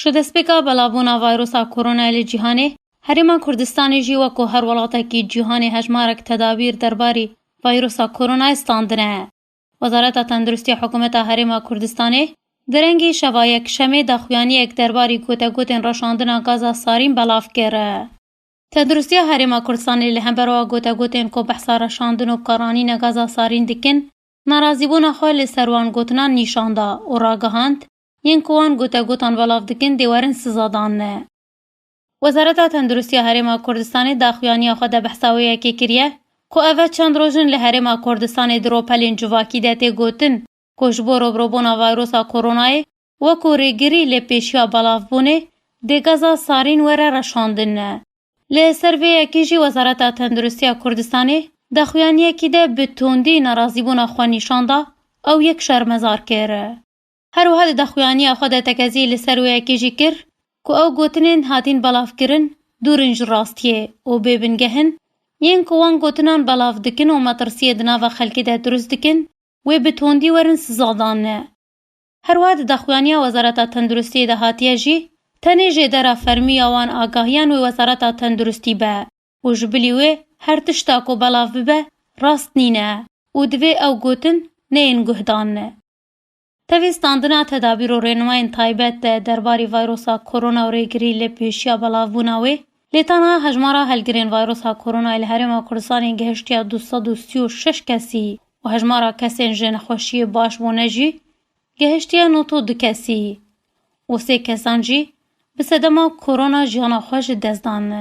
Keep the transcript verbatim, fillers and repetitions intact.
Ji destpêka belavbûna vayrosa koronayê li cîhanê, Herêma Kurdistanê jî wekû her welatekî cîhanê hejmarek tedabîr derbarî vayrosa koronayê standine. Wezareta Tenduristiya Hikûmeta Herêma Kurdistanê derengî şeva Yekşemê daxuyaniyek derbarî gotegotên reşandina gaza sarîn belav kir. Tenduristiya Herêma Kurdistanê li hember wa gotegotên ku behsa reşandin û karanîna gaza sarîn dikin, narazîbûna xwe li ser wan gotinan nîşan da û ragihand, yên ku wan gotegotan belav dikin dê werin sizadan ne. Wezareta Tenduristiya Herêma Kurdistanê daxuyaniya xwe de behsa wê yekê kiriye ku ev e çend roj in li Herêma Kurdistanê di ropelên civakî de tê gotin ku ji bo robrobûna vayrosa koronayê wekû rêgirî lê pêşiya belavbûnê dê gaza sarîn were reşandin ne. Li ser vê yekê jî Wezareta Tenduristiya Kurdistanê daxuyaniyekî de bi tundî nerazîbûna xwe nîşan da, ew yek şermezar kir. Her wiha di daxuyaniya xwe de tekezî li ser wê yekê jî kir ku ew gotinên hatîn belavkirin dûr in ji rastiyê û bê bingeh in, yên ku wan gotinan belav dikin û metirsiyê di nava xelkê de dirust dikin, wê bi tundî werin sizadan ne. Her wiha di daxuyaniya Wezareta Tenduristiyê de hatiye jî, tenê jêdera fermî ya wan agahiyan wê Wezareta Tenduristî be û ji bilî wê her tişta ku belav bibe rast nîne û divê ew gotin neyên guhdan ne. Tevî standina tedabîr û rênimayên taybet de derbarî vayrosa korona û rêgirî lê pêşiya belavbûna wê, lê tana hejmara helgirên vayrosa koronayê li Herêma Kurdistanê gihiştiya du sed û sî û şeş kesî û hejmara kesên ji nexweşiyê baş bûne jî gihiştiye nod û du kesî û sê kesan jî bi sedema korona jiyana xwe ji dest dan.